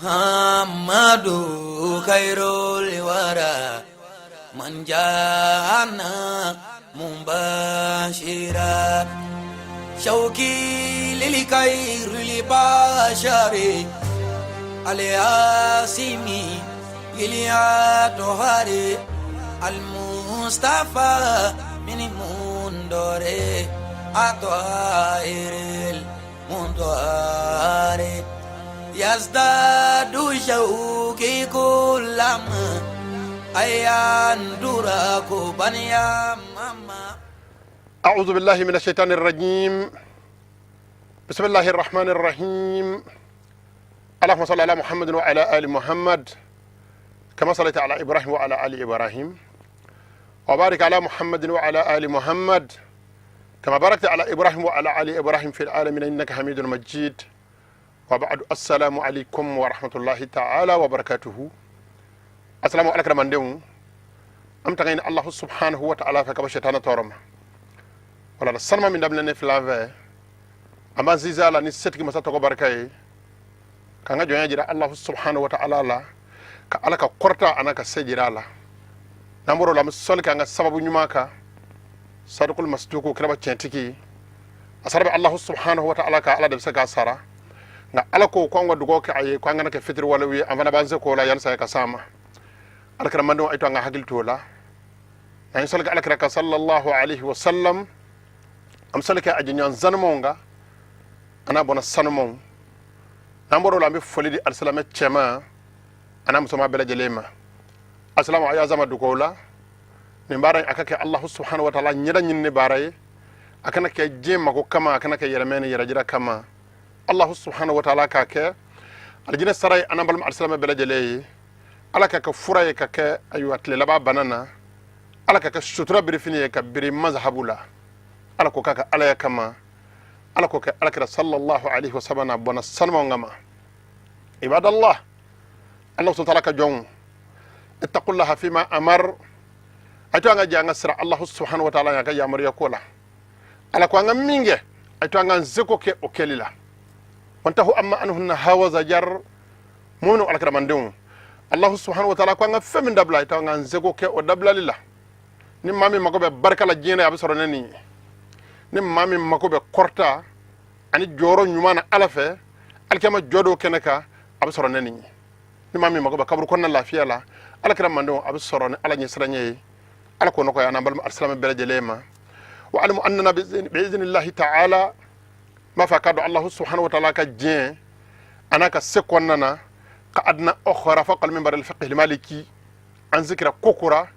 محمد خير الورى من جاءنا مبشرا شوقي للخير البشر الياسمي للأطهار المصطفى من مندور أطائر المنطار يزداد شوقي كلما أيان دراك يا ماما. أعوذ بالله من الشيطان الرجيم. بسم الله الرحمن الرحيم. اللهم صل على محمد وعلى آل محمد كما صليت على إبراهيم وعلى آل إبراهيم، وبارك على محمد وعلى آل محمد كما باركت على إبراهيم وعلى آل إبراهيم في العالمين إنك حميد مجيد. وبعد، السلام عليكم ورحمة الله تعالى وبركاته. السلام عليكم من am tagayni Allahu subhanahu wa ta'ala fɛ ka bɔ shetana tɔɔrɔ ma. Wala la sanuma min daminɛ ne filan fɛ, an b'an sinsin a la ni setigi masa tɔgɔ barika ye, k'an ka jɔnya jira Allahu subhanahu wa ta'ala la, ka Ala ka kɔrɔta a n'a ka se jira a la. N'an bɔr'o la, an bɛ sɔli k'an ka sababu ɲuman kan, sadukul masduku, kiraba tiɲɛtigi. A sara bɛ Allahu subhanahu wa ta'ala ka, Ala de bɛ se k'a sara. Nka Ala ko ko an ka dugawu kɛ a ye, ko an kana kɛ fitiriwalew ye. An fana b'an se k'o la yanni saya ka s'an ma. Alakiramandenw, a to an ka hakili t'o la. N'an ye sɔli kɛ Alakira kan sallallahu alaihi wa sallam, an bɛ sɔli kɛ a jɛɲɔgɔn sanumanw kan, a n'a bɔnna sanumanw. N'an bɔr'o la, an bɛ foli di alisilamɛ cɛman a n'a musoman bɛɛ lajɛlen ma. Asalamu a y'a zama dugawu la. Nin baara in, a ka kɛ Allahu subhanahu wa taala ɲɛda ɲinini baara ye. A kana kɛ diɲɛ mako kama, a kana kɛ yɛrɛmɛ ni yɛrɛjira kama. Allahu subhanahu wa taala k'a kɛ alijinɛ sara ye an n'an balima alisilamɛ bɛɛ lajɛlen ye. Ala ka kɛ fura ye ka kɛ, ayiwa, tile laban bana na. Ala ka kɛ sutura birifini ye ka biri mazhabu la. Ala ko k'a kɛ Alaya kama, Ala ko kɛ Alakira sallallahu alaihi wasallam n'a bɔnna sanumanw kama. Ibadallah, Allah subhanahu wa ta'ala ka jɔnw, ittaqullaha fima amar. A to an ka jɛ an ka sira Allah subhanahu wa ta'ala ya ka yamaruya ko la. Ala ko an ka min kɛ, a to an ka seko kɛ o kɛli la. Wantahu amma anhu naha wa zajar. Muminu alakiramandenw, Allah subhanahu wa ta'ala ko an ka fɛn min dabila, a to an ka seko kɛ o dabilali la. Ni maa min mako bɛ barika la diɲɛ na, a bɛ sɔrɔ ne nin ye. Ni maa min mako bɛ kɔrɔta ani jɔyɔrɔ ɲuman na Ala fɛ alikiyama jɔ dɔw kɛnɛ kan, a bɛ sɔrɔ ne nin ye. Ni maa min mako bɛ kaburu kɔnɔna lafiya la, Alakira mandenw, a bɛ sɔrɔ ni Ala ɲɛsiranɲɛ ye. Ala k'o nɔgɔya an balima alisilamɛ bɛɛ lajɛlen ma. Wa alamu annana biiznillahi ta'ala, n b'a fɛ a k'a dɔn Allahu subhanahu wa ta'ala ka diɲɛ a n'a ka se kɔnɔna na, ka adna ukhra fawqa al-minbar al-fiqh al-maliki. An sigira kokura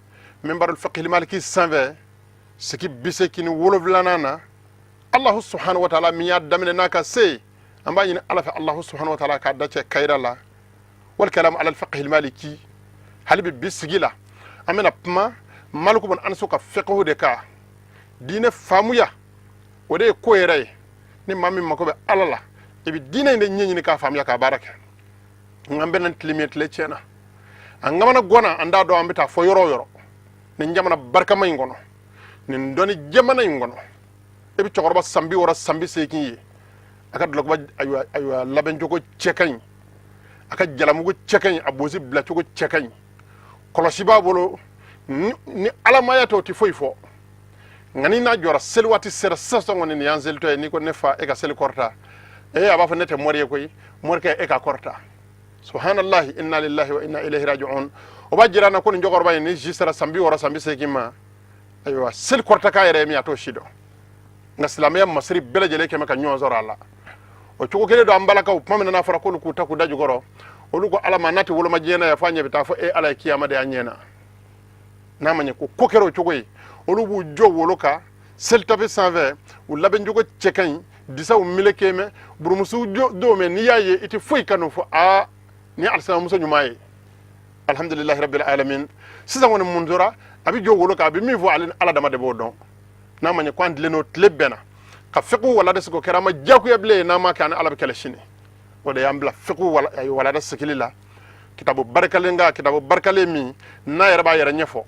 minbar al-fiqh al-maliki sanfɛ, sigi 87nan na. Allahu subhanahu wa ta'ala min y'a daminɛ n'a ka se, an b'a ɲini Ala fɛ, Allahu subhanahu wa ta'ala k'a dacɛ kayira la. Wal kalam ala al-fiqh al-maliki. Hali bi sigi la, an bɛna kuma Maliku bun Anasu ka fiqhu de kan. Diinɛ faamuya, o de ye ko yɛrɛ ye. Ni maa min mako bɛ Ala la, i bɛ diinɛ in de ɲɛɲini k'a faamuya, k'a baara kɛ. Nka an bɛna tile min ye, tile tiɲɛna, an kamana gɔnna, an t'a dɔn an bɛ taa fɔ yɔrɔ o yɔrɔ nin jamana barikama in kɔnɔ, nin dɔnni jamana in kɔnɔ. E bɛ cɛkɔrɔba san 60, san 80 ye, a ka dulɔkiba, ayiwa, ayiwa, labɛncogo cɛ ka ɲi, a ka jalamugu cɛ ka ɲi, a bosi bilacogo cɛ ka ɲi, kɔlɔsi b'a bolo. Ni alamaya tɛ, o tɛ foyi fɔ. Nka ni n'a jɔra, seli waati sera sisan kɔni, nin y'an selitɔ ye. N'i ko ne fa, e ka seli kɔrɔta, ee, a b'a fɔ ne tɛ mori ye koyi, morikɛ e ka kɔrɔta. Subhanallahi, inna lillahi wa inna ilayhi raji'un. O b'a jira na ko nin cɛkɔrɔba in ni si sera san 60, san 80 ma, ayiwa, seli kɔrɔta k'a yɛrɛ ye min ye, a t'o si dɔn. Nka silamɛya masiri bɛɛ lajɛlen kɛmɛ ka ɲɔgɔn sɔrɔ a la o cogo kelen don. An balakaw, tuma min na n'a fɔra k'olu k'u ta k'u da jukɔrɔ, olu ko Ala ma n'a tɛ woloma diɲɛ na yan, f'a ɲɛ bɛ taa fɔ e Ala ye kiyama de y'an ɲɛ na. N'a ma ɲɛ ko ko kɛra o cogo ye, olu b'u jɔ wolo kan selitafe sanfɛ, u labɛncogo cɛ ka ɲi, disaw meleke mɛ burumusiw dɔw mɛ, n'i y'a ye i tɛ foyi kanu fɔ aa, nin ye alisilamuso ɲuman ye. Alhamdulilahi rabbil alamin. Sisan kɔni, mun tora? A bɛ jɔ wolo kan, a bɛ min fɔ, ale ni Ala dama de b'o dɔn. N'a ma ɲɛ ko an tilen n'o tile bɛnna ka fiqhu walada sigi, o kɛra an ma diyagoya bilen. N'an ma kɛ, an ni Ala bɛ kɛlɛ sini. O de y'an bila fiqhu walada sigili la, kitabu barikalen kan, kitabu barikalen min n'a yɛrɛ b'a yɛrɛ ɲɛfɔ.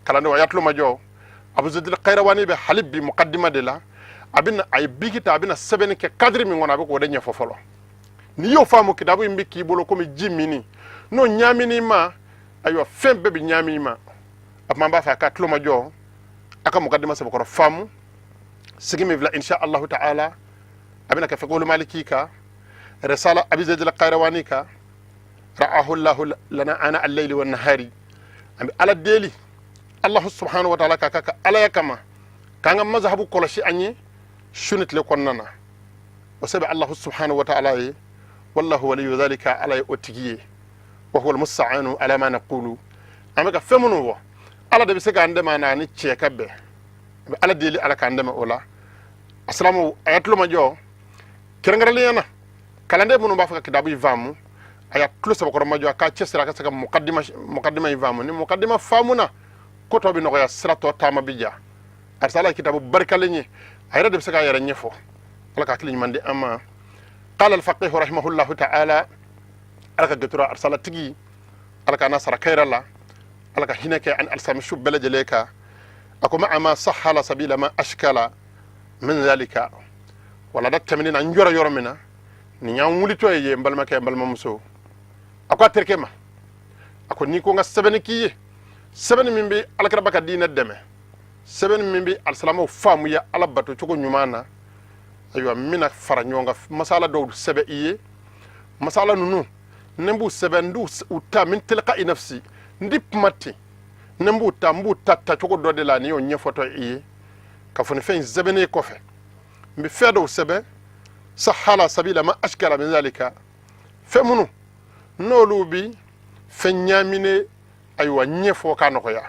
Kalandenw, a y'a tulo majɔ. Abu Zidil Kayrawani bɛ hali bi mukaddima de la. A bɛna, a ye biki ta, a bɛna sɛbɛnni kɛ cadre min kɔnɔ, a bɛ k'o de ɲɛfɔ fɔlɔ. N'i y'o faamu, kitabu in bɛ k'i bolo komi ji minni. N'o ɲaamin'i ma, ayiwa, fɛn bɛɛ bɛ ɲaami i ma. A tuma, an b'a fɛ a ka tulo majɔ, a ka mukadima sɛbɛkɔrɔ faamu. Sigi min filɛ, insha allahu ta'ala, a bɛna kɛ fiqhul maliki kan, risala Abi Zayd al-Qayrawani kan, ra'ahu llahu lana ana al-layli wa nahari. An bɛ Ala deli, Allahu subhanahu wa ta'ala, k'a ka alaya kama k'an ka mazhabu kɔlɔsi an ye su ni tile kɔnɔna na. O sɛbɛ Allahu subhanahu wa ta'ala ye, wallahu waliyu dhalika, Ala ye o tigi ye, wa huwa almusta'anu ala ma naqulu. An bɛ ka fɛn minnu fɔ, Ala de bɛ se k'an dɛmɛ a n'a ni cɛ ka bɛn. An bɛ Ala deli, Ala k'an dɛmɛ o la. Asilamu, a y'a tulo majɔ, kɛrɛnkɛrɛnnenya na kalanden minnu b'a fɛ ka kitabu in faamu, a y'a tulo sɛbɛkɔrɔ majɔ, a k'a cɛsiri a ka se ka mukadima in faamu. Ni mukadima faamuna, ko tɔ bɛ nɔgɔya, sira tɔ taama bɛ ja. Arisala ye kitabu barikalen ye, a yɛrɛ de bɛ se k'a yɛrɛ ɲɛfɔ. Ala ka hakili ɲuman di an ma. Qala al-faqih rahimahullahu ta'ala, Ala ka gatura arisala tigi, Ala ka n'a sara kayira la, Ala ka hinɛ kɛ ani alisilami su bɛɛ lajɛlen kan. A ko ma'a ma sahala sabila ma ashkala min zalika. Walada tɛmɛnen na, n jɔra yɔrɔ min na, nin y'an wulitɔ ye n balimakɛ, n balimamuso. A ko a terikɛ ma, a ko n'i ko n ka sɛbɛnni k'i ye, sɛbɛnni min bɛ alakiraba ka diinɛ dɛmɛ, sɛbɛnni min bɛ alisilamɛw faamuya Ala bato cogo ɲuman na, ayiwa, n bɛna fara ɲɔgɔn kan masala dɔw sɛbɛn i ye. Masala ninnu, ne b'u sɛbɛn, n b'u ta min tilqa'i nafsi, n di kuma ten, ne b'u ta, n b'u ta tacogo dɔ de la. Ni y'o ɲɛfɔtɔ i ye ka fɔ nin fɛn in sɛbɛnnen kɔfɛ, n bɛ fɛn dɔw sɛbɛn, sahala sabila ma ashkala min zalika, fɛn minnu n'olu bi fɛn ɲaaminen, ayiwa, ɲɛfɔ k'a nɔgɔya,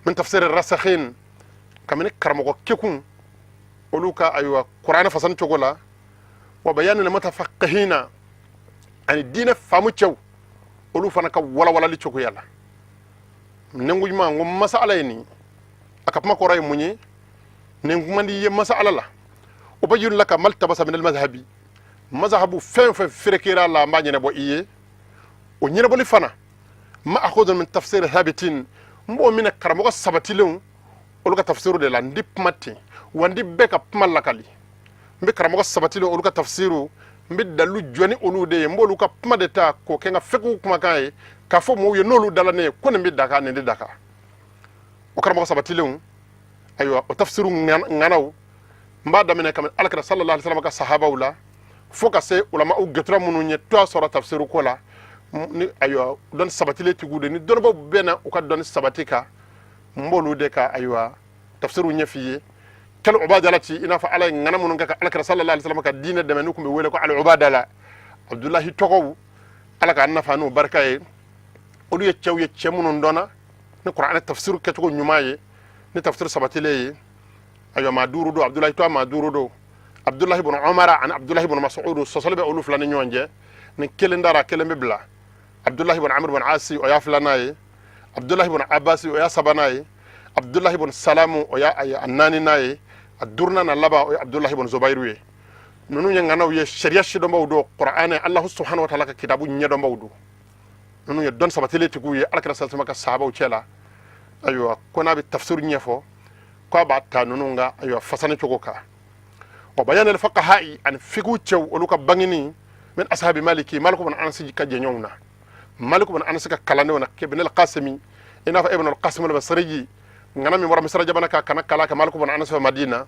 min tafsir rasakhin, kabini karamɔgɔ kekun olu ka, ayiwa, kuranɛ fasani cogo la, wa bayani mutafaqihina, ani diinɛ faamu cɛw olu fana ka walawalali cogoya la. Ni n ko ɲuman, n ko masala ye nin, a ka kuma kɔrɔ ye mun ye? Nin kuma di ye masala la, ubayyinu laka maltabasa min almadhhabi, mazhabu fɛn fɛn ferekera la, n b'a ɲɛnabɔ i ye. O ɲɛnabɔli fana, ma akhudhu min tafsir thabitin, n b'o minɛ karamɔgɔ sabatilenw olu ka tafsiru de la. N di kuma ten wa, n di bɛɛ ka kuma lakali. N bɛ karamɔgɔ sabatilen olu ka tafsiru, n bɛ dalu jɔ ni olu de ye, n b'olu ka kuma de ta k'o kɛ n ka fiqhu kumakan ye, k'a fɔ mɔgɔw ye n'olu dala ne ye ko nin bɛ daga, nin tɛ daga. O karamɔgɔ sabatilenw, ayiwa, o tafsiru ŋanaw, n b'a daminɛ kabini alakira sallallahu alaihi wasallam ka sahabaw la fo ka se ulama u gɛtura minnu ye to sɔrɔ tafsiru ko la, ni, ayiwa, dɔnni sabatilen tigiw de, ni dɔnnibaw bɛnna u ka dɔnni sabati kan, n b'olu de ka, ayiwa, tafsiru ɲɛf'i ye. Kal ubadalati, i n'a fɔ Ala ye ŋana minnu kɛ ka alakira sallallahu alaihi wasallam ka diinɛ dɛmɛ, n'u tun bɛ wele ko al ubadala, Abdulahi tɔgɔw, Ala k'an nafa n'u barika ye. Olu ye cɛw ye, cɛ minnu dɔnna ni kuranɛ tafsiru kɛcogo ɲuman ye, ni tafsiru sabatilen ye. Ayiwa, maa duuru don, Abdulahi tɔgɔ maa duuru don: Abdulahi bun Umara ani Abdulahi bun Masudu. Sɔsɔli bɛ olu fila ni ɲɔgɔn cɛ, ni kelen dara, kelen bɛ bila. Abdulahi bun Amr bun Asi, o y'a filanan ye. Abdulahi bun Abasi, o y'a sabanan ye. Abdulahi bun Salamu, o y'a a naaninan ye. A duurunan na laban, o ye Abdulahi bun Zubairu ye. Ninnu ye ŋanaw ye, sariya sidɔnbaw don, kuranɛ, Alahu subhanahu wa taala ka kitabu ɲɛdɔnbaw don. Ninnu ye dɔnni sabatilen tigiw ye alakira sallallahu ka sahabaw cɛ la. Ayiwa, ko n'a bɛ tafsiru ɲɛfɔ, k'a b'a ta ninnu ka, ayiwa, fasani cogo kan. Wa bayan al fuqaha'i, ani fiqhu cɛw olu ka bangini, min ashabi Maliki, Maliku bin Anas ka jɛɲɔgɔnw na, Maliku bin Anas ka kalandenw na, ibn al-Qasimi, i n'a fɔ Ibn al-Qasim al-Basri, ŋana min bɔra Misira jamana kan kana kalan kɛ Maliku bin Anas fɛ Madina,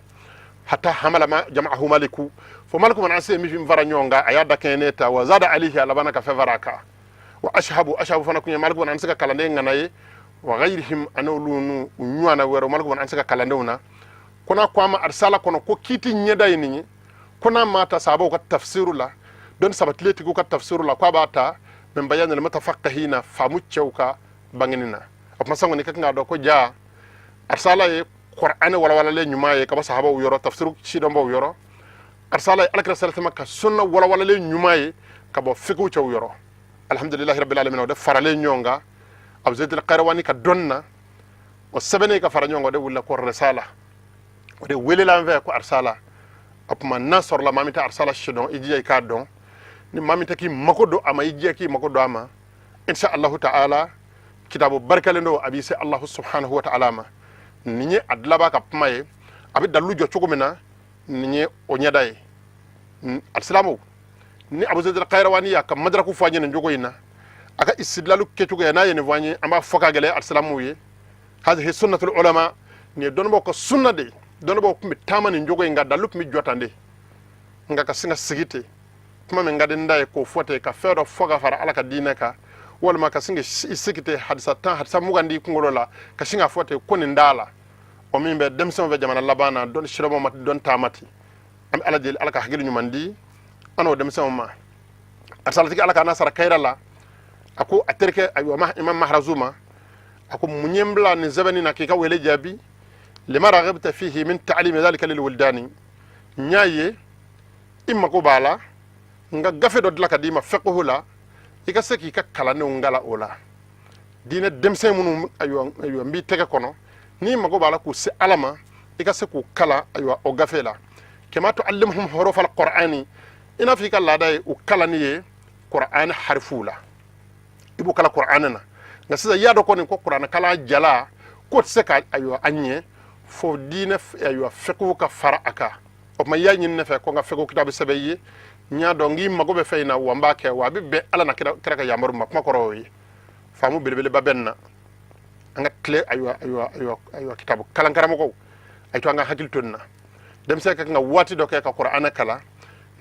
hatta hamala ma jama'ahu Maliku, fo Maliku bin Anas ye min fara ɲɔgɔn kan, a y'a dakɛɲɛ ta, wa zada alayhi, a labanna ka fɛn fara a kan. Wa Ashabu, Ashabu fana kun ye Maliku bin Anas ka kalanden ŋana ye, wa ghayrihim, ani olu nu u ɲɔgɔnna wɛrɛ Maliku bin Anas ka kalandenw na. Ko n'a ko a ma arisala kɔnɔ ko kiiti ɲɛda ye nin ye, ko n'a ma ta sahabaw ka tafsiru la, dɔnni sabatilen tigiw ka tafsiru la, ko a b'a ta min bayanil mutafaqihina, faamu cɛw ka bangeni na. O kuma sango ni ka kan k'a dɔn ko ja arisala ye kuranɛ walawalalen ɲuman ye ka bɔ sahabaw yɔrɔ, tafsiru sidɔnbaw yɔrɔ. Arisala ye alakira sallallahu alaihi wasallam ka sunna walawalalen ɲuman ye ka bɔ fiqhu cɛw yɔrɔ. Alhamdulillahi rabbil alamin. O de faralen ɲɔgɔn kan Abu Zayd al-Qayrawani ka dɔnni na, o sɛbɛnnen ka fara ɲɔgɔn kan, o de wulila ko risala, o de welela an fɛ ko arisala. O tuma, n'a sɔrɔla maa min tɛ arisala sidɔn, i jija i k'a dɔn. Ni maa min tɛ k'i mako don a ma, i jija k'i mako don a ma, insha allahu ta'ala. Kitabu barikalen don, a b'i se Allahu subhanahu wa ta'ala ma. Nin ye a dilaba ka kuma ye, a bɛ dalilu jɔ cogo min na, nin ye o ɲɛda ye. Alisilamɛw, Ni Abu Zayd al-Qayrawani y'a ka madraku fɔ an ye nin cogo in na, a ka istidlalu kɛcogo ye, n'a ye nin fɔ an ye, an b'a fɔ ka gɛlɛya alisilamuw ye. Hadhihi sunnatul ulama, nin ye dɔnnibaaw ka sunna de ye. Dɔnnibaaw tun bɛ taama nin cogo in kan, dalu tun bɛ jɔ tan de. Nka ka sin ka sigi ten, kuma min ka di n da ye k'o fɔ ten, ka fɛn dɔ fɔ ka fara Ala ka diinɛ kan, walima ka sin ka i sigi ten, hadisa 10, hadisa 20 di kunkolo la, ka sin k'a fɔ ten ko nin t'a la, o min bɛ denmisɛnw fɛ jamana laban na, dɔnni sirabɔ ma, dɔnni taama ten. An bɛ Ala deli, Ala ka hakili ɲuman di an n'o denmisɛnw ma. A salatigi, Ala k'a n'a sara kayira la, a ko a terikɛ, ayiwa, Imam Mahrazu ma, a ko mun ye n bila nin sɛbɛnni na k'i ka wele jaabi? Lima raghibta fihi min ta'limi dhalika lil wildani, n y'a ye i mago b'a la n ka gafe dɔ dilan ka d'i ma fiqhu la, i ka se k'i ka kalandenw kalan o la. Diinɛ denmisɛn minnu, ayiwa, ayiwa, n b'i tɛgɛ kɔnɔ, n'i mago b'a la k'u se Ala ma, i ka se k'u kalan, ayiwa, o gafe la. Kama tuallimuhum huruf alqur'ani, i n'a fɔ i ka laada ye u kalanni ye qur'ani harifuw la, i b'u kalan qur'ani na. Nka sisan i y'a dɔn kɔni ko qur'ani kalan jala k'o tɛ se ka, ayiwa, a ɲɛ fo diinɛ, ayiwa, fiqhu ka fara a kan. O tuma i y'a ɲini ne fɛ ko n ka fiqhu kitabu sɛbɛn i ye. N y'a dɔn k'i mago bɛ fɛn in na, wa n b'a kɛ, wa a bɛ bɛn Ala na kira ka yamaru ma. Kuma kɔrɔ y'o ye. Faamu belebeleba bɛ nin na. An ka tile, ayiwa, ayiwa, ayiwa, ayiwa, kitabu kalankaramɔgɔw, a to an ka hakili to nin na. Denmisɛn ka kan ka waati dɔ kɛ ka kuranɛ kalan.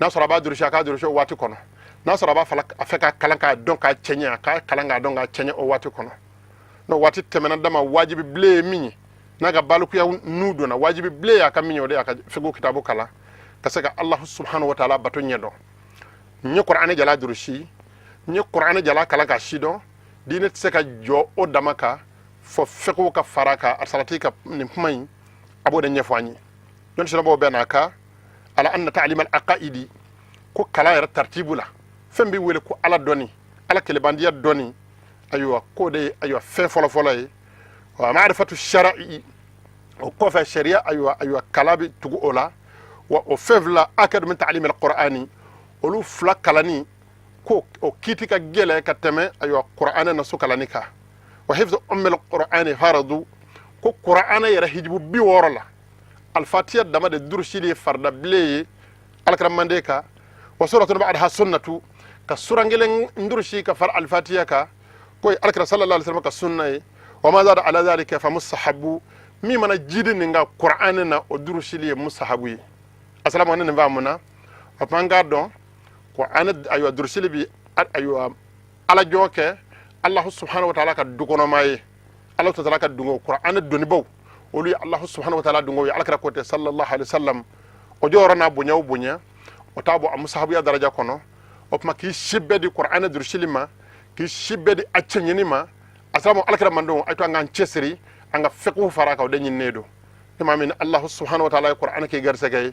N'a sɔrɔ a b'a durusi, a k'a durusi o waati kɔnɔ. N'a sɔrɔ a b'a fala a fɛ k'a kalan k'a dɔn k'a cɛɲɛ, a k'a kalan k'a dɔn k'a cɛɲɛ o waati kɔnɔ. N'o waati tɛmɛna dama, wajibi bilen ye min ye, n'a ka balikuya n'u donna, wajibi bilen y'a ka min ye, o de y'a ka fiqhu kitabu kalan ka se ka Alahu subhanahu wa taala bato ɲɛ dɔn. N ye kuranɛ jala durusi, n ye kuranɛ jala kalan k'a sidɔn, diinɛ tɛ se ka jɔ o dama kan fo fiqhu ka fara kan. Arisalati ka nin kuma in, a b'o de ɲɛfɔ an ye. Dɔnni sirabaw bɛɛ n'a ka ala anna ta'lim al aqaidi, ko kalan yɛrɛ tartibu la, fɛn bɛ wele ko Ala dɔnni, Ala kelebandiya dɔnni, ayiwa, k'o de ye, ayiwa, fɛn fɔlɔfɔlɔ ye. Wa ma'rifatu shara'i, o kɔfɛ sariya, ayiwa, ayiwa, kalan bɛ tugu o la. Wa o fɛn fila, akadu min ta'lim al qur'ani, olu fila kalanni ko o kiiti ka gɛlɛn ka tɛmɛ, ayiwa, qur'anɛ nasu kalanni kan. Wa hifzu ummil qur'ani faradu, ko qur'anɛ yɛrɛ hijibu 60 la, alfatiya dama de durusili ye farida bilen ye alakira manden kan. Wa suratun ba'daha sunnatu, ka suran kelen durusi ka fara alfatiya kan, ko ye alakira sallallahu alaihi wasallam ka sunna ye. Wa ma zada ala zalika fa mustahabu, min mana jidi nin ka qur'anɛ na, o durusili ye mustahabu ye. Asalamu, ne nin faamuna. O tuma an k'a dɔn ko an, ayiwa, durusili bi, ayiwa, ala jɔ kɛ Alahu subhanahu wa taala ka dukɔnɔma ye, Ala taala ka dungo. Qur'anɛ dɔnnibaw, olu ye Alahu subhanahu wa taala dungo ye. Alakira ko tɛ sallallahu alaihi wasallam, o jɔyɔrɔ n'a bonya o bonya, o t'a bɔ a musahabuya daraja kɔnɔ. O tuma k'i si bɛɛ di qur'anɛ durusili ma, k'i si bɛɛ di a cɛɲini ma, asalamu, alakira mandenw, a to an k'an cɛsiri an ka fiqhu fara kan, o de ɲininen don. Ni maa min Alahu subhanahu wa taala ye qur'anɛ k'i garisɛgɛ ye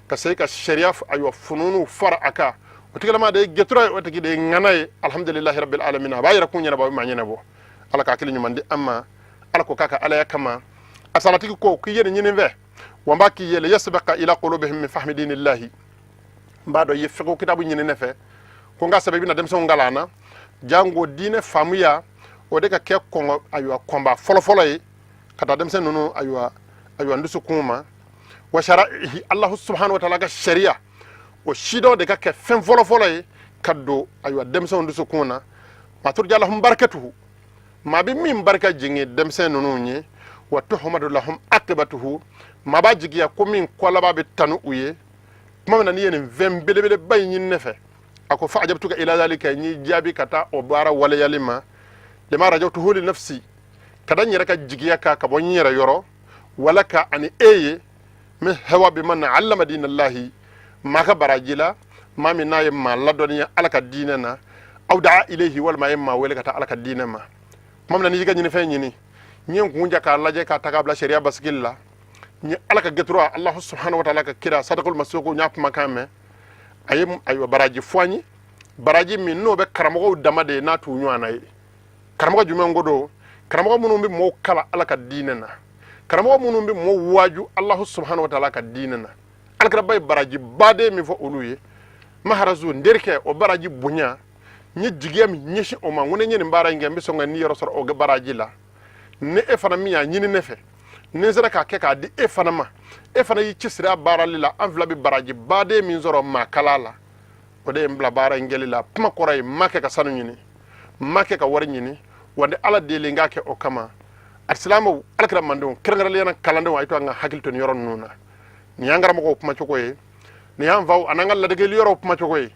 ka se ka sariya, ayiwa, fununu fara a kan, o tigilama de ye gɛtura ye, o tigi de ye ŋana ye. Alhamdulilahi rabbil alamin. A b'a yɛrɛ kun ɲɛnabɔ, a bɛ maa ɲɛnabɔ. Ala ka hakili ɲuman di an ma. Ala ko k'a ka alaya kama. A salatigi ko k'i ye nin ɲini fɛ, wa n b'a k'i ye yasbaqa ila qulubihim min fahmi dinillahi. N b'a dɔn i ye fiqhu kitabu ɲini ne fɛ ko n ka sɛbɛn, i bɛna denmisɛnw kalan na, jango diinɛ faamuya, o de ka kɛ kɔngɔ, ayiwa, kɔnba fɔlɔfɔlɔ ye ka taa denmisɛn ninnu, ayiwa, ayiwa, n dusukun ma. Wa shara'ihi, Allahu subhanahu wa ta'ala ka sariya, o sidɔn de ka kɛ fɛn fɔlɔfɔlɔ ye ka don, ayiwa, denmisɛnw dusukun na. Ma turja lahum barakatuhu, maa bɛ min barika jigin denmisɛn ninnu ye. Wa tuhmadu lahum aqibatuhu, maa b'a jigiya ko min kɔlaba bɛ tanu u ye. Tuma min na n'i ye nin fɛn belebeleba in ɲini ne fɛ, a ko fa ajabtuka ila zalika, n y'i jaabi ka taa o baara waleyali ma. Lima rajawtuhu li nafsi, ka da n yɛrɛ ka jigiya kan ka bɔ n yɛrɛ yɔrɔ, walaka, ani e ye, min thawabi man allama dinallahi, maa ka baraji la, maa min n'a ye maa ladɔnniya Ala ka diinɛ na, aw daa ilayhi, walima a ye maa wele ka taa Ala ka diinɛ ma. Tuma min na n'i y'i ka ɲinifɛn ɲini, n ye n kun ja k'a lajɛ k'a ta k'a bila sariya basigili la. N ye Ala ka gɛtura, Alahu subhanahu wa taala ka kira sadakul masuku, n y'a kumakan mɛn, a ye, ayiwa, baraji fɔ an ye, baraji min n'o bɛ karamɔgɔw dama de ye, n'a t'u ɲɔgɔnna ye. Karamɔgɔ jumɛn ko don? Karamɔgɔ minnu bɛ mɔgɔw kalan Ala ka diinɛ na, karamɔgɔ minnu bɛ mɔgɔw waaju Alahu subhanahu wa taala ka diinɛ na. Alakiraba ye baraji baden min fɔ olu ye, Maharazu n terikɛ, o baraji bonya, n ye jigiya min ɲɛsin o ma, n ko ni n ye nin baara in kɛ, n bɛ sɔn ka n niyɔrɔ sɔrɔ o baraji la. Ni e fana min y'a ɲini ne fɛ, ni n sera k'a kɛ k'a di e fana ma, e fana y'i cɛsiri a baarali la, an fila bɛ baraji baden min sɔrɔ maa kalan la. O de ye n bila baara in kɛli la. Kuma kɔrɔ ye, n ma kɛ ka sanu ɲini, n ma kɛ ka wari ɲini, wa ni Ala deli n k'a kɛ o kama. Alisilamɛw, Alakira mandenw, kɛrɛnkɛrɛnnenya la kalandenw, a ye to an ka hakili to nin yɔrɔ ninnu na. Nin y'an karamɔgɔw kumacogo ye, nin y'an faw an'an ka ladegeli yɔrɔw kumacogo ye.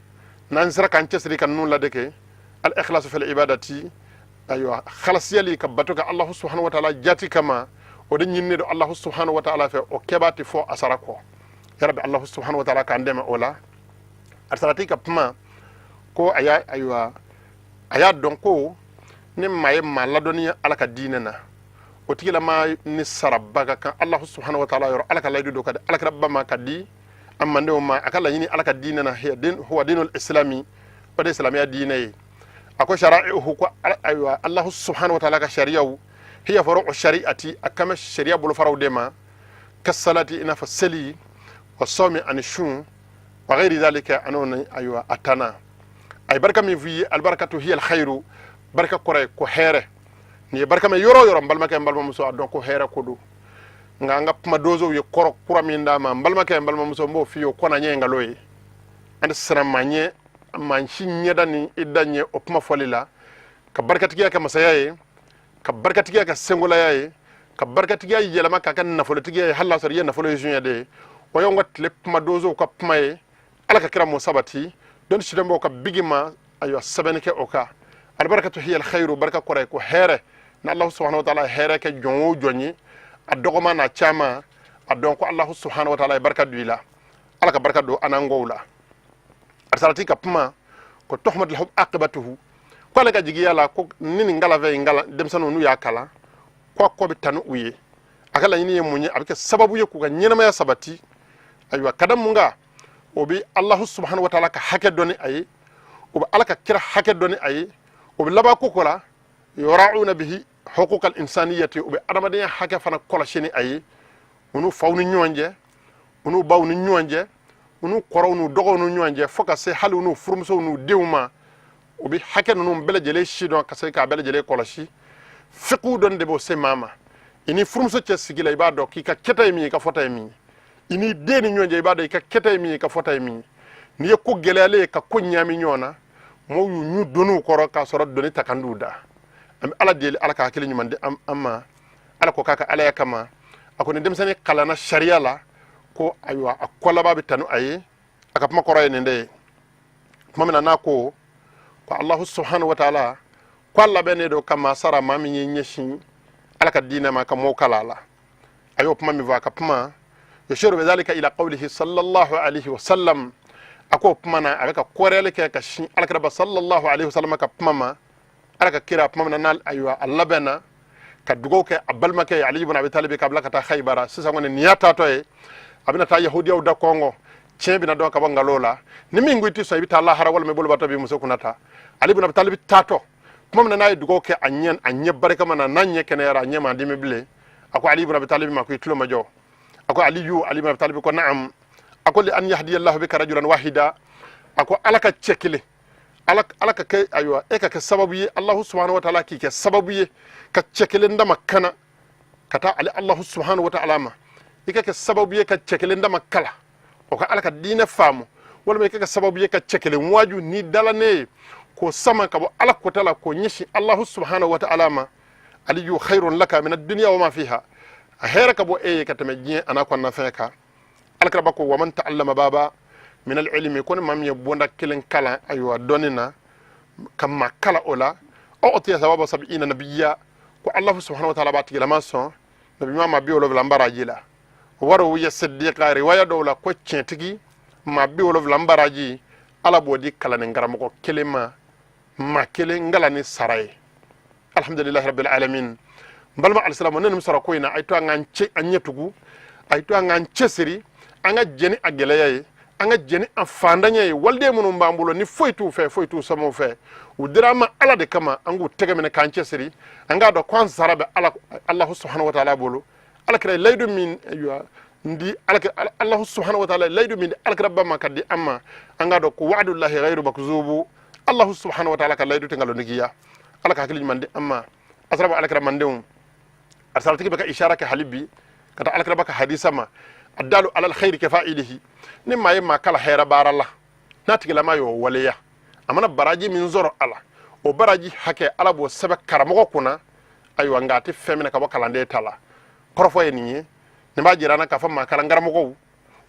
N'an sera k'an cɛsiri ka ninnu ladege, al ikhlasu fil ibadati, ayiwa, halasiyali ka bato kɛ Alahu subhanahu wa taala jati kama, o de ɲininen don Alahu subhanahu wa taala fɛ. O kɛbaa tɛ fɔ a sara kɔ. Yarabi, Alahu subhanahu wa taala k'an dɛmɛ o la. A sarati ka kuma ko a y'a, ayiwa, a y'a dɔn ko ni maa ye maa ladɔnniya Ala ka diinɛ na, o tigilama ni saraba ka kan Alahu subhanahu wa taala yɔrɔ. Ala ka layidu don ka di Alakiraba ma, ka di an mandenw ma. A ka laɲini Ala ka diinɛ na, huwa dinul islami, o de ye silamɛya diinɛ ye. A ko shara'ihu, ko ayiwa, Alahu subhanahu wa taala ka sariyaw, hiya furu'u shari'ati, a kan bɛ sariya bolofaraw de ma, kasalati, i n'a fɔ seli, wa sɔmi, ani sun, wa ghairi dhalika, an'o ni, ayiwa, a tana. A ye barika min f'i ye, albarakatu hiya alkhairu, barika kɔrɔ ye ko hɛrɛ. Nin ye barika mɛn yɔrɔ o yɔrɔ, n balimakɛ, n balimamuso, a dɔn ko hɛrɛ ko don. Nka an ka kuma donsow ye kɔrɔ kura min d'a ma, n balimakɛ, n balimamuso, n b'o f'i ye, o kɔnna ɲɛ nkalon ye. An tɛ siran maa ɲɛ, maa si ɲɛda ni i da ɲɛ o kuma fɔli la. Ka barikatigiya kɛ masaya ye, ka barikatigiya kɛ sengolaya ye, ka barikatigiya yɛlɛma k'a kɛ nafolotigiya ye, hali n'a sɔrɔ i ye nafolo ye suɲɛ de ye, o y'anw ka tile kuma donsow ka kuma ye. Ala ka kira m'o sabati dɔnni sidɔnbaw ka bigi ma, ayiwa, sɛbɛnni kɛ o kan. Albarakatu hiya alkhairu, barika kɔrɔ ye ko hɛrɛ. Ni Alahu subhanahu wa taala ye hɛrɛ kɛ jɔn o jɔn ye, a dɔgɔman n'a caman, a dɔn ko Alahu subhanahu wa taala ye barika don i la. Ala ka barika don an n'an kɔw la. Asalati ka kuma ko tuhmad lahu aqibatuhu, ko ale ka jigiya la ko ni nin kalanfɛn in kalan denmisɛnninw n'u y'a kalan, ko a kɔ bɛ tanu u ye. A ka laɲini ye mun ye? A bɛ kɛ sababu ye k'u ka ɲɛnamaya sabati. Ayiwa, ka da mun kan? O bɛ Alahu subhanahu wa taala ka hakɛ dɔn ni a ye, o bɛ Ala ka kira hakɛ dɔn ni a ye. O bɛ laban ko ko la yura'una bihi huquq al insaniyati, o bɛ adamadenya hakɛ fana kɔlɔsi ni a ye, u n'u faw ni ɲɔgɔn cɛ, u n'u baw ni ɲɔgɔn cɛ, u n'u kɔrɔw n'u dɔgɔw ni ɲɔgɔn cɛ, fo ka se hali u n'u furumusow n'u denw ma. U bɛ hakɛ ninnu bɛɛ lajɛlen si dɔn ka se k'a bɛɛ lajɛlen kɔlɔsi. Fiqhu dɔn de b'o se maa ma. I ni furumuso cɛ sigi la, i b'a dɔn k'i ka kɛta ye min ye, i ka fɔta ye min ye. I ni den ni ɲɔgɔn cɛ, i b'a dɔn i ka kɛta ye min ye, i ka fɔta ye min ye. N'i ye ko gɛlɛyalen ye ka ko ɲaami ɲɔgɔn na, mɔgɔw y'u ɲu doniw kɔrɔ k'a sɔrɔ doni ta kan d'u da. An bɛ Ala deli, Ala ka hakili ɲuman di an ma. Ala ko k'a ka Alaya kama, a ko ni denmisɛnnin kalanna sariya la, ko ayiwa, a kɔ laban bɛ tanu a ye. A ka kuma kɔrɔ ye nin de ye. Tuma min na n'a ko ko Alahu subhanahu wa taala ko a labɛnnen don ka maa sara, maa min ye ɲɛsin Ala ka diinɛ ma ka mɔɔw kalan a la, a y'o kuma min fɔ, a ka kuma yushiru bidhalika ila qawlihi sallallahu alaihi wa sallam, a k'o kuma na, a bɛ ka kɔrɛli kɛ ka sin Alakiraba sallallahu alaihi wa sallam ka kuma ma. Ala ka kira, tuma min na n'a, ayiwa, a labɛnna ka dugawu kɛ a balimakɛ ye Ali ibn Abi Talib k'a bila ka taa Khaybara, sisan kɔni nin y'a taatɔ ye, a bɛna taa yahudiyaw da kɔngɔ, tiɲɛ bɛna dɔn ka bɔ nkalon la. Ni min ko i tɛ sɔn, i bɛ taa lahara, walima i bolobatɔ b'i muso kunna ta. Ali ibn Abi Talib taatɔ, tuma min na n'a ye dugawu kɛ a ɲɛ, a ɲɛ barikama na, n'a ɲɛ kɛnɛyara, a ɲɛ ma dimi bilen, a ko Ali ibn Abi Talib ma ko i tulo ma jɔ. A ko Aliyu, Ali ibn Abi Talib ko naam. A ko li an yahdiyallahu bika rajulan wahida, a ko Ala ka cɛ kelen, Ala ka kɛ, ayiwa, e ka kɛ sababu ye, Allahu subhanahu wa taala k'i kɛ sababu ye ka cɛ kelen dama kana ka taa ale Allahu subhanahu wa taala ma, i ka kɛ sababu ye ka cɛ kelen dama kala o ka Ala ka diinɛ faamu, walima i ka kɛ sababu ye ka cɛ kelen waaju ni dala ne ye k'o sama ka bɔ Ala kota la k'o ɲɛsin Allahu subhanahu wa taala ma. Aliyu, khairun laka min ad-dunya wa ma fiha, a hɛrɛ ka bɔ e ye ka tɛmɛ diɲɛ an'a kɔnɔnafɛn kan. Alakiraba ko waman ta'allama baba min al-ilmi, ko ni maa min ye bonda kelen kalan, ayiwa, dɔnni na, ka maa kala o la, utiya thawaba sab'ina nabiyya, ko Allahu subhanahu wa ta'ala b'a tigilama sɔn nabi ɲuman maa 70 baraji la. Waro ye siddiqa, riwaya dɔw la ko tiɲɛtigi maa 70 baraji, Ala b'o di kalannen karamɔgɔ kelen ma, maa kelen kalanni sara ye. Alhamdulilahi rabbil alamin. N balima alisilamu, ne nin sɔrɔ ko in na, a ye to an k'an cɛ an ɲɛ tugu, a ye to an k'an cɛsiri, an ka jɛn ni a gɛlɛya ye, an ka jɛn ni a fandanya ye. Waliden minnu b'an bolo ni foyi t'u fɛ, foyi t'u somɔgɔw fɛ, u dira an ma Ala de kama, an k'u tɛgɛ minɛ k'an cɛsiri. An k'a dɔn ko an sara bɛ Ala, Alahu subhanahu wa taala bolo. Ala kira ye layidu min, ayiwa, n di Alahu subhanahu wa taala layidu min di alakira ba ma ka di an ma, an k'a dɔn ko wa'dullahi ghayru makzubu, Allahu subhanahu wa taala ka layidu tɛ nkalontigiya. Ala ka hakili ɲuman di an ma. Asalamu alakira mandenw, asalatigi bɛ ka ishara kɛ hali bi ka taa alakiraba ka hadisa ma, addalu alal khairi ka fa'ilihi. Ni maa ye maa kala hɛrɛ baara la, N'a tigilama y'o waleya, a mana baraji min sɔrɔ a la, o baraji hakɛ Ala b'o sɛbɛn karamɔgɔ kunna. Ayiwa, nka a tɛ fɛn minɛ ka bɔ kalanden ta la. Kɔrɔfɔ ye nin ye. Nin b'a jira an na k'a fɔ maa kalan karamɔgɔw,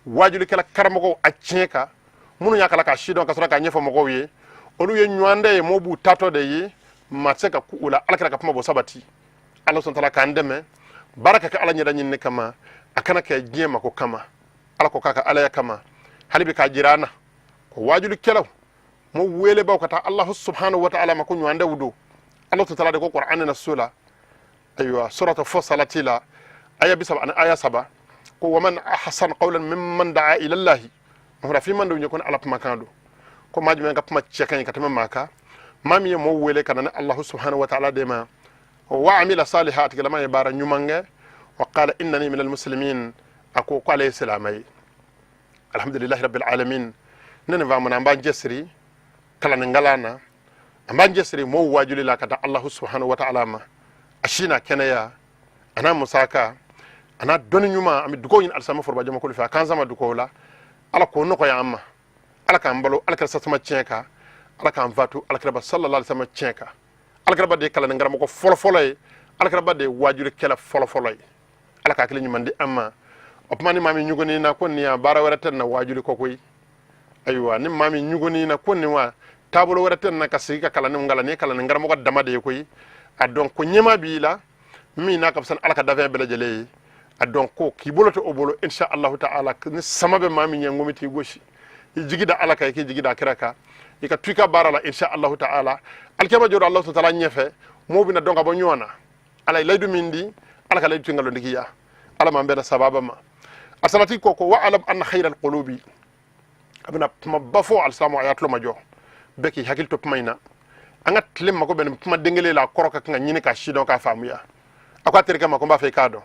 waajulikɛla karamɔgɔw, a tiɲɛ kan, minnu y'a kalan k'a sidɔn ka sɔrɔ k'a ɲɛfɔ mɔgɔw ye, olu ye ɲɔgɔndɛ ye, mɔgɔw b'u tatɔ de ye, maa tɛ se ka ku u la. Ala kira ka kuma b'o sabati. Ala sɔn taala k'an dɛmɛ baara ka kɛ Ala ɲɛda ɲinini kama, a kana kɛ diɲɛ mako kama. Ala ko k'a ka alaya kama. Hali bi k'a jira an na ko waajulikɛlaw, mo welebaw ka taa Allahu subhanahu wa ta'ala ma, ko ɲɔgɔndɛw don. Ala taala de ko Qur'an na so la, ayiwa, suratu Fusalati la, aya 33 aya 3, ko waman ahsan qawlan mimman da'a ila Allahi. Mahura fi man do ko Ala kumakan don, ko maa jumɛn ka kuma cɛ ka ɲi ka tɛmɛ maa kan, maa min ye mɔɔw wele ka na ni Allahu subhanahu wa ta'ala de ma, wa amila saliha, a tigilama ye baara ɲuman kɛ, wa qala innani minal muslimin, a ko k'ale ye silamɛ ye. Alhamdulillahi rabbil alamin. Ne nin faamuna, an b'an cɛsiri kalanni na, an b'an cɛsiri mɔɔw wajuli la ka taa Allahu subhanahu wa ta'ala ma, a si n'a kɛnɛya, a n'a musaka, a n'a dɔnni ɲuman. An bɛ dugawu ɲini alisilamɛ foroba jamakulu fɛ, a k'an sama dugawu la. Ala k'o nɔgɔya an ma. Ala k'an balo alakira sasama tiɲɛ kan. Ala k'an fatu alakiraba sallallahu alaihi wasallam tiɲɛ kan. Alakiraba de ye kalanni karamɔgɔ fɔlɔfɔlɔ ye, alakiraba de ye wajulikɛla fɔlɔfɔlɔ ye. Ala ka hakili ɲuman di an ma. O tuma, ni maa min ɲugunni na ko nin ya baara wɛrɛ tɛ nin na wajuli kɔ koyi. Ayiwa, ni maa min ɲugunni na ko nin wa taabolo wɛrɛ tɛ nin na ka sigi ka kalandenw kalan, nin ye kalanni karamɔgɔ dama de ye koyi. A dɔn ko ɲɛma b'i la min n'a ka fisa ni Ala ka dafɛn bɛɛ lajɛlen ye. A dɔn ko k'i bolo to o bolo, insha Allahu ta'ala, ni sama bɛ maa min ɲɛ, ŋomi t'i gosi. I jigi da Ala kan, i k'i jigi da kira kan, i ka to i ka baara la, insha Allahu ta'ala. Alikiyama jɔ don Allahu ta'ala ɲɛfɛ, mɔɔw bɛna dɔn ka bɔ ɲɔgɔn na. Ala ye layidu min di, Ala ka layidu tɛ nkalontigiya. Ala m'an bɛnna sababa ma. A salati ko ko wa alam anna khayra alqulubi. A bɛna kumaba fɔ alisilamu, a y'a tulo majɔ, bɛɛ k'i hakili to kuma in na. An ka tile mako bɛ nin kuma den kelen la, a kɔrɔ ka kan ka ɲini k'a sidɔn k'a faamuya. A ko a terikɛ ma ko n b'a fɛ i k'a dɔn,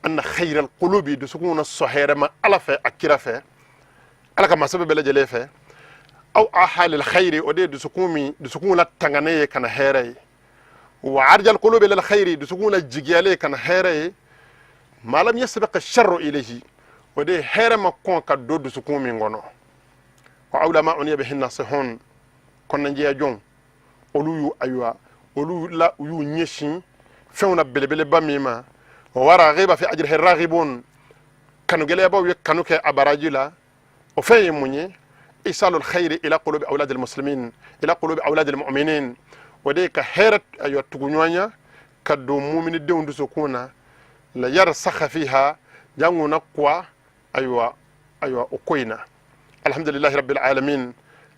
anna khayra alqulubi, dusukun na sɔn hɛrɛ ma Ala fɛ, a kira fɛ, Ala ka masaba bɛɛ lajɛlen fɛ, aw ahalil khayri, o de ye dusukun min dusukun la tanganen ye ka na hɛrɛ ye, wa arjal qulubi lil khayri, dusukun la jigiyalen ka na hɛrɛ ye, ma lam yasbiq sharru ilayhi, o de ye hɛrɛ ma kɔn ka don dusukun min kɔnɔ, wa awla ma uniya bihi nasihun, kɔnɔnajɛya jɔnw, olu y'u, ayiwa, olu la u y'u ɲɛsin fɛnw na belebeleba min ma, wa raghiba fi ajrihi raghibun, kanugɛlɛyabaw ye kanu kɛ a baraji la. O fɛn ye mun ye? Isalul khayri ila qulubi awladil muslimin, ila qulubi awladil mu'minin, o de ye ka hɛrɛ, ayiwa, tugu ɲɔgɔnya ka don muminidenw dusukun na, la yarsakha fiha, jango na kuwa, ayiwa, o ko in na. Alhamdulillahi rabbil alamin.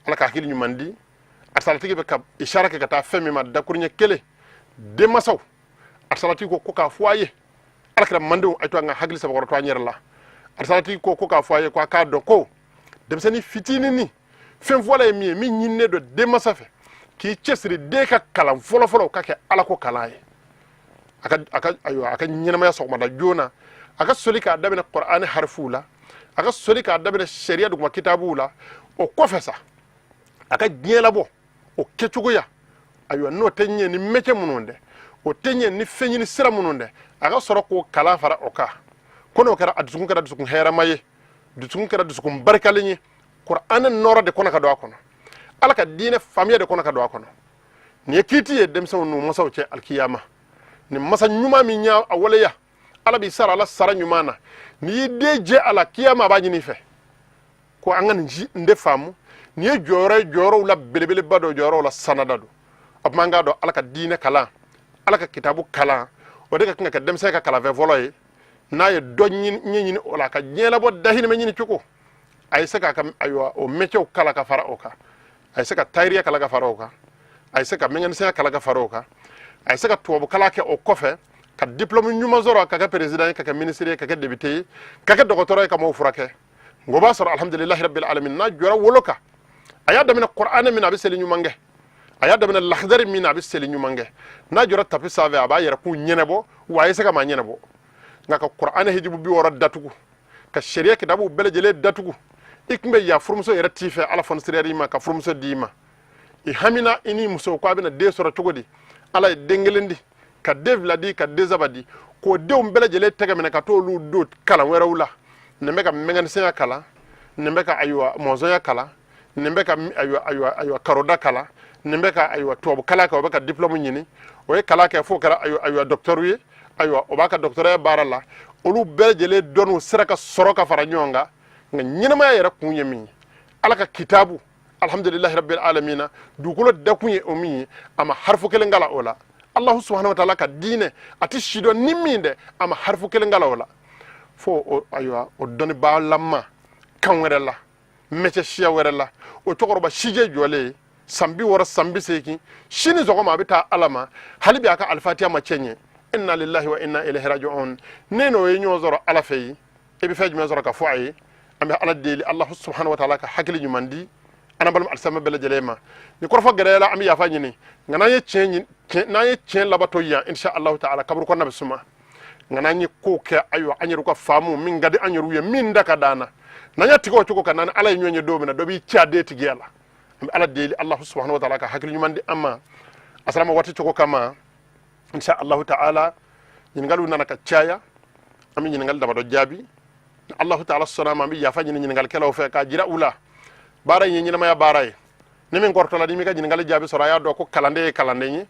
Ala ka hakili ɲuman di. A salatigi bɛ ka ishara kɛ ka taa fɛn min ma, dakuruɲɛ kelen, denmasaw, a salatigi ko k'a fɔ a ye, alakira mandenw, a to an ka hakili sabakɔrɔ to an yɛrɛ la. A salatigi ko k'a fɔ a ye ko a k'a dɔn ko denmisɛnnin fitinin, fɛn fɔlɔ ye min ye, min ɲininen don denmansa fɛ, k'i cɛsiri den ka kalan fɔlɔfɔlɔ ka kɛ Ala ko kalan ye, a ka, ayiwa, a ka ɲɛnamaya sɔgɔmada joona, a ka soli k'a daminɛ Kɔrɔani harifuw la, a ka soli k'a daminɛ sariya duguma kitabuw la. O kɔfɛ sa, a ka diɲɛ labɔ o kɛcogoya, ayiwa, n'o tɛ ɲɛ ni mɛcɛ minnu dɛ, o tɛ ɲɛ ni fɛn ɲini sira minnu dɛ, a ka sɔrɔ k'o kalan fara o kan. Ko n'o kɛra, a dusukun kɛra dusukun hɛrɛma ye, dusukun kɛra dusukun barikalen ye, Kuranɛ nɔrɔ de kɔnɔ ka don a kɔnɔ, Ala ka diinɛ faamuya de kɔnɔ ka don a kɔnɔ. Nin ye kiiti ye denmisɛnw n'u masaw cɛ alikiyama. Nin masa ɲuman min y'a a waleya, Ala b'i sara ala sara ɲuman na. N'i y'i den jɛ a la, kiyama a b'a ɲini i fɛ. Ko an ka nin ji n de faamu, nin ye jɔyɔrɔ ye, jɔyɔrɔw la belebeleba dɔ, jɔyɔrɔw la sanada don. O tuma, an k'a dɔn, Ala ka diinɛ kalan, Ala ka kitabu kalan, o de ka kan ka kɛ denmisɛn ka kalanfɛn fɔlɔ ye. N'a ye dɔ ɲɛɲini o la, a ka diɲɛ labɔ dahirimɛ ɲini cogo, a ye se k'a ka, ayiwa, o mɛcɛw kalan ka fara o kan, a ye se ka tayiriya kalan ka fara o kan, a ye se ka mɛkanisɛnya kalan ka fara o kan, a ye se ka tubabu kalan kɛ o kɔfɛ ka diplôme ɲuman sɔrɔ, ka kɛ président ye, ka kɛ ministre ye, ka kɛ député ye, ka kɛ dɔgɔtɔrɔ ye, ka mɔgɔw furakɛ. Nka o b'a sɔrɔ, alhamdulilahi rabbil alamin, n'a jɔra wolo kan, a y'a daminɛ Kuranɛ min na, a bɛ seli ɲuman kɛ, a y'a daminɛ lahadari min na, a bɛ seli ɲuman kɛ, n'a jɔra tapi sanfɛ, a b'a yɛrɛ k'u ɲɛnɛbɔ, wa a ye se ka maa ɲɛnɛbɔ. Nka ka Kuranɛ hijibu 60 datugu, ka sariya kitabuw bɛɛ lajɛlen datugu, i tun bɛ yan, furumuso yɛrɛ t'i fɛ, Ala fɔnisiriyar'i ma ka furumuso d'i ma, i hamina i ni muso ko a bɛna den sɔrɔ cogo di, Ala ye den kelen di, ka den fila di, ka den saba di, k'o denw bɛɛ lajɛlen tɛgɛ minɛ ka t'olu don kalan wɛrɛw la. Nin bɛ ka mɛkanisɛnya kalan, nin bɛ ka, ayiwa, mɔnsɔnya kalan, Nin bɛ ka, ayiwa, karoda kalan, nin bɛ ka, ayiwa, tubabu kalan kɛ, o bɛ ka diplôme ɲini. O ye kalan kɛ f'o kɛra, ayiwa, docteur ye. Ayiwa, o b'a ka docteurya baara la. Olu bɛɛ lajɛlen dɔnniw sera ka sɔrɔ ka fara ɲɔgɔn kan. Nka ɲɛnamaya yɛrɛ kun ye min ye, Ala ka kitabu, alhamdulilahi rabbil alamina, dugukolo dakun ye o min ye, a ma harifu kelen kalan o la. Allahu subhanahu wa taala ka diinɛ, a tɛ si dɔn ni min dɛ, a ma harifu kelen kalan o la. Fo o, ayiwa, o dɔnnibaalama kan wɛrɛ la, mɛcɛ siya wɛrɛ la, o cɛkɔrɔba sijɛ jɔlen san 60, san 80, sini sɔgɔma a bɛ taa Ala ma, hali bi a ka alifatiya ma cɛ ɲɛ. Inna lillahi wa inna ilayhi raji'un. Ne n'o ye ɲɔgɔn sɔrɔ Ala fɛ yen, i bɛ fɛn jumɛn sɔrɔ ka fɔ a ye? An bɛ Ala deli, Allahu subhanahu wa taala ka hakili ɲuman di an balima alisilamɛ bɛɛ lajɛlen ma. Ni kɔrɔfɔ gɛlɛyara, an bɛ yafa ɲini. Nka n'an ye tiɲɛ labato yan, insha Allahu taala, kaburu kɔnɔna bɛ suma. Nka n'an ye kow kɛ, ayiwa, an yɛrɛw ka faamu min ka di an yɛrɛw ye, min da ka d'an na, n'an y'a tigɛ o cogo kan, n'an Ala ye ɲɔgɔn ye don min na, dɔ b'i ci a den tigiya la. An bɛ Ala deli, Allahu subhanahu wa taala ka hakili ɲuman di an ma. Asalama waati cogo kama, insha Allahu taala, ɲininkaliw nana ka caya. An bɛ ɲininkali damadɔ jaabi ni Allahu taala sɔnna ma. An bɛ yafa ɲini ɲininkalikɛlaw fɛ k'a jira u la, baara in ye ɲɛnamaya baara ye. Ni min kɔrɔtɔla, n'i m'i ka ɲininkali jaabi sɔrɔ, a y'a dɔn ko kalanden ye kalanden ye,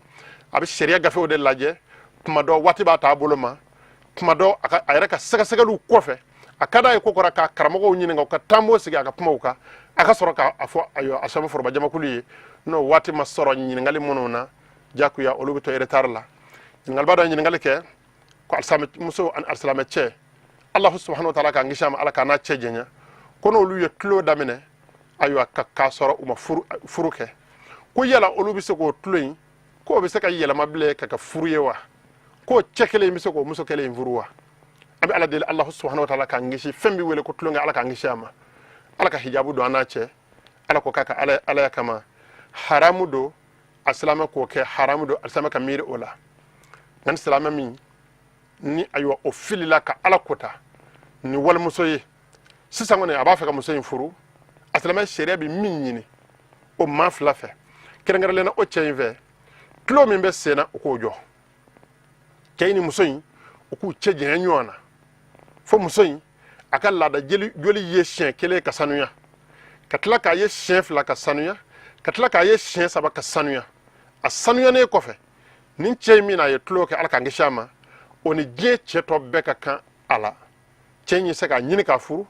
a bɛ sariya gafew de lajɛ. Tuma dɔ waati b'a t'a bolo ma, tuma dɔ a yɛrɛ ka sɛgɛsɛgɛliw kɔfɛ, a ka d'a ye ko kɔrɔ ka karamɔgɔw ɲininka, u ka taamo sigi a ka kumaw kan, a ka sɔrɔ k'a fɔ, ayiwa, a sɛbɛn foroba jamakulu ye. N'o waati ma sɔrɔ ɲininkali minnu na, jakuya olu bɛ to retard la. Ɲininkaliba dɔ ye ɲininkali kɛ ko alisilamɛ ani alisilamɛ cɛ, Alahu subahanahu wa taala k'an kisi a ma, Ala k'an n'a cɛ janya, ko n'olu ye tulo daminɛ, ayiwa, ka k'a sɔrɔ u ma furu kɛ, ko yala olu bɛ se k'o tulo in, k'o bɛ se ka yɛlɛma bilen ka kɛ furu ye wa? K'o cɛ kelen in bɛ se k'o muso kelen in furu wa? An bɛ Ala deli, Alahu subahanahu wa taala k'an kisi fɛn bɛ wele ko tulonkɛ. Ala k'an kisi a ma, Ala ka hijabu don an n'a cɛ. Ala ko k'a ka ala alaya kama, haramu don alisilamɛ k'o kɛ, haramu don alisilamɛ ka miiri o la. Nka ni silamɛ min ni, ayiwa, o filila ka Ala kota ni walimuso ye sisan kɔni, a b'a fɛ ka muso in furu, a silamɛ sariya bɛ min ɲini o maa fila fɛ, kɛrɛnkɛrɛnlen na o cɛ in fɛ, tulo min bɛ sen na, o k'o jɔ. Cɛ in ni muso in, u k'u cɛ janya ɲɔgɔn na fo muso in a ka laada joli ye siɲɛ kelen ka sanuya, ka tila k'a ye siɲɛ fila ka sanuya, ka tila k'a ye siɲɛ saba ka sanuya. A sanuyanen kɔfɛ, nin cɛ in min a ye tulo kɛ, Ala k'an kisi a ma, o ni diɲɛ cɛ tɔ bɛɛ ka kan a la. Cɛ in ye se k'a ɲini k'a furu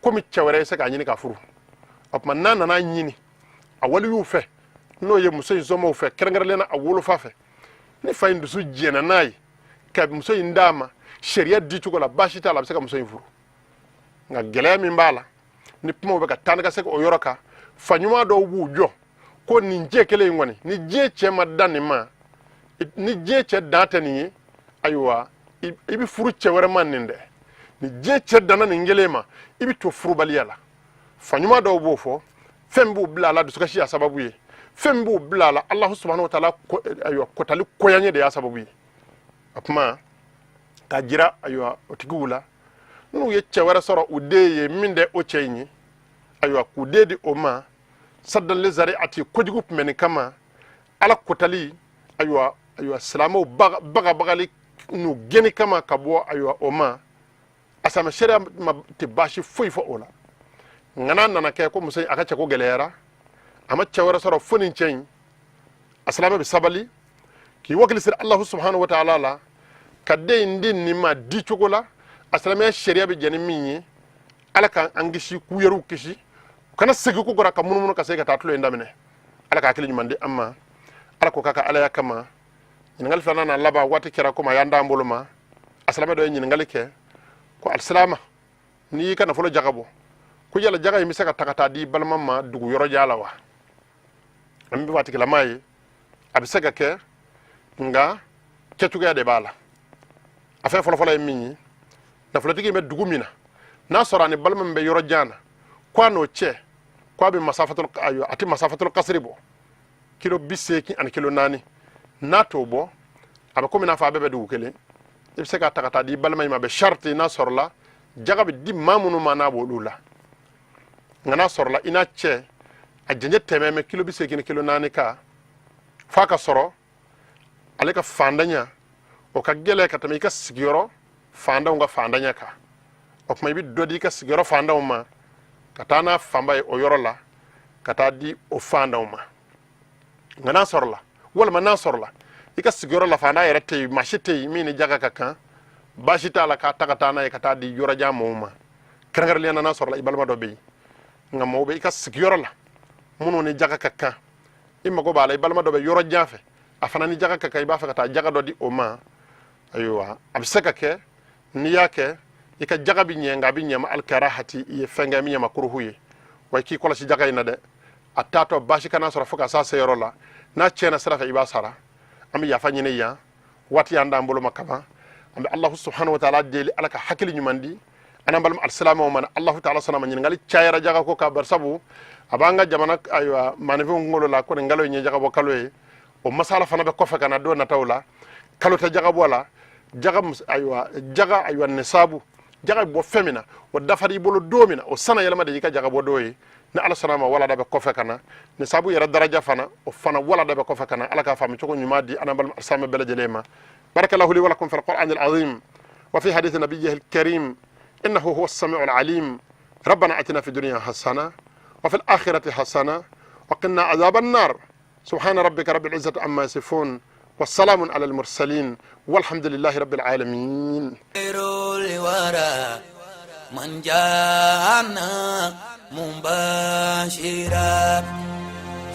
komi cɛ wɛrɛ ye se k'a ɲini k'a furu. O tuma n'a nana ɲini a waliyuw fɛ, n'o ye muso in somɔgɔw fɛ, kɛrɛnkɛrɛnlen na a wolofa fɛ, ni fa in dusu jɛnna n'a ye ka muso in d'a ma sariya di cogo la, baasi t'a la, a bɛ se ka muso in furu. Nka gɛlɛya min b'a la, ni kumaw bɛ ka taa ni ka segin o yɔrɔ kan, fa ɲuman dɔw b'u jɔ ko nin cɛ kelen in kɔni, ni diɲɛ cɛ ma dan nin ma, ni diɲɛ cɛ dan tɛ nin ye, ayiwa, i bɛ furu cɛ wɛrɛ ma nin dɛ. Ni diɲɛ cɛ danna nin kelen ma, i bɛ to furubaliya la. Fa ɲuman dɔw b'o fɔ. Fɛn b'u bila a la, dusukasi y'a sababu ye. Fɛn b'u bila a la, Alahu subahanahu wa taala, ayiwa, kotali koyaɲɛ de y'a sababu ye. A kuma k'a jira, ayiwa, o tigiw la, n'u ye cɛ wɛrɛ sɔrɔ u den ye min tɛ o cɛ in ye, ayiwa, k'u den di o ma, sadan lizariati, kojugu kunbɛnni kama, Ala kotali, ayiwa, silamɛw bagabagali n'u gɛnni kama ka bɔ, ayiwa, o ma a sama sariya ma tɛ baasi foyi fɔ o la. Nka n'a nana kɛ ko muso in a ka cɛko gɛlɛyara, a ma cɛ wɛrɛ sɔrɔ fo nin cɛ in, a silamɛ bɛ sabali k'i wakili siri Alahu subahanahu wa taala la, ka den in di nin ma di cogo la a silamɛya sariya bɛ jɛn ni min ye. Ala k'an kisi, k'u yɛrɛw kisi, u kana segin ko kɔrɔ ka munumunu ka segin ka taa tulo in daminɛ. Ala ka hakili ɲuman di an ma. Ala ko k'a ka alaya kama. Ɲininkali filanan n'a laban, waati kɛra komi a y'an d'an bolo ma. A silamɛ dɔ ye ɲininkali kɛ ko alisilama, n'i y'i ka nafolo jaga bɔ, ko yala jaga in bɛ se ka ta ka taa di balima ma dugu yɔrɔ jan la wa? An bɛ fɔ a tigilama ye, a bɛ se ka kɛ, nka kɛcogoya de b'a la. A fɛn fɔlɔfɔlɔ ye min ye, nafolotigi in bɛ dugu min na, n'a sɔrɔ a ni balima min bɛ yɔrɔ jan na, ko a n'o cɛ, ko a bɛ masafatul, ayiwa, a tɛ masafatul kasiri bɔ, kilo 84, n'a t'o bɔ, a bɛ komi n'a fɔ a bɛɛ bɛ dugu kelen. I bɛ se k'a ta ka taa di balima in ma, a bɛ sariti n'a sɔrɔla jaga bɛ di maa minnu ma, n'a b'olu la. Nka n'a sɔrɔla i n'a cɛ a jɛnjɛ tɛmɛ mɛ kilo 80 ni kilo naani kan, f'a ka sɔrɔ ale ka fandanya o ka gɛlɛn ka tɛmɛ i ka sigiyɔrɔ fandanw ka fandanya kan. O tuma i bɛ dɔ di i ka sigiyɔrɔ fandanw ma ka taa n'a fanba ye o yɔrɔ la. Ka taa di o fantanw ma. Nka n'a sɔrɔla, walima n'a sɔrɔla i ka sigiyɔrɔ la, faantan yɛrɛ tɛ yen, maa si tɛ yen min ni jaga ka kan, baasi t'a la k'a ta ka taa n'a ye ka taa di yɔrɔjan mɔgɔw ma, kɛrɛnkɛrɛnnenya la n'a sɔrɔla i balima dɔ bɛ yen. Nka mɔgɔw bɛ i ka sigiyɔrɔ la minnu ni jaga ka kan, i mago b'a la, i balima dɔ bɛ yɔrɔ jan fɛ, a fana ni jaga ka kan, i b'a fɛ ka taa jaga dɔ di o ma, ayiwa, a bɛ se ka kɛ n'i y'a kɛ, i ka jaga bɛ ɲɛ, nka a bɛ ɲɛ ma alikarahati, i ye fɛn kɛ min ye makuruhu ye. Wa i k'i kɔlɔsi jaga in na dɛ, a taatɔ baasi kana sɔrɔ fo ka s'a seyɔrɔ la. N'a tiɲɛna sira fɛ, i b'a sara. An bɛ yafa ɲini yan, waati y'an d'an bolo ma kaban. An bɛ Alahu subhanahu wa taala deli, Ala ka hakili ɲuman di an n'an balima alisilamɛw ma. Alahu taala sɔnna ma, ɲininkali cayara jaga ko kan, barisabu a b'an ka jamana, ayiwa, maaninfinw kunkolo la ko nin kalo in ye jagabɔ kalo ye. O masala fana bɛ kɔfɛ ka na don nataw la. Kalo tɛ jagabɔ la. Jaga, ayiwa, jaga, ayiwa, nisabu, jaga bɛ bɔ fɛn min na, o dafara i bolo don min na, o sana yɛlɛma de y'i ka jagabɔ don ye. Ni Ala sɔnna a ma, walada bɛ kɔfɛ ka na. Nisabu yɛrɛ daraja fana, o fana walada bɛ kɔfɛ ka na. Ala k'a faamu cogo ɲuman di an n'an balima alisilamɛ bɛɛ lajɛlen ma. Barakallahu li wa lakum fil qur'an al azim wa fi hadith nabiyyihi al karim innahu huwa as-sami'u al alim. ربنا اتنا في الدنيا حسنه وفي الاخره حسنه وقنا عذاب النار. سبحان ربك رب العزه عما يصفون والسلام على المرسلين والحمد لله رب العالمين. الورى من جاءنا مباشرا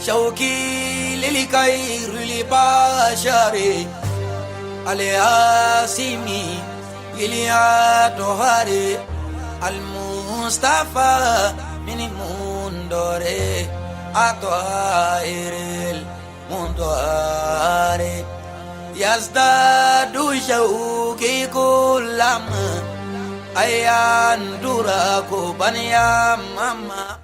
شوقي للخير البشر الياسمي الأطهار المصطفى من مندور أطائر المنطار يزداد شوقي كلما أيان دراكو بنيا ماما.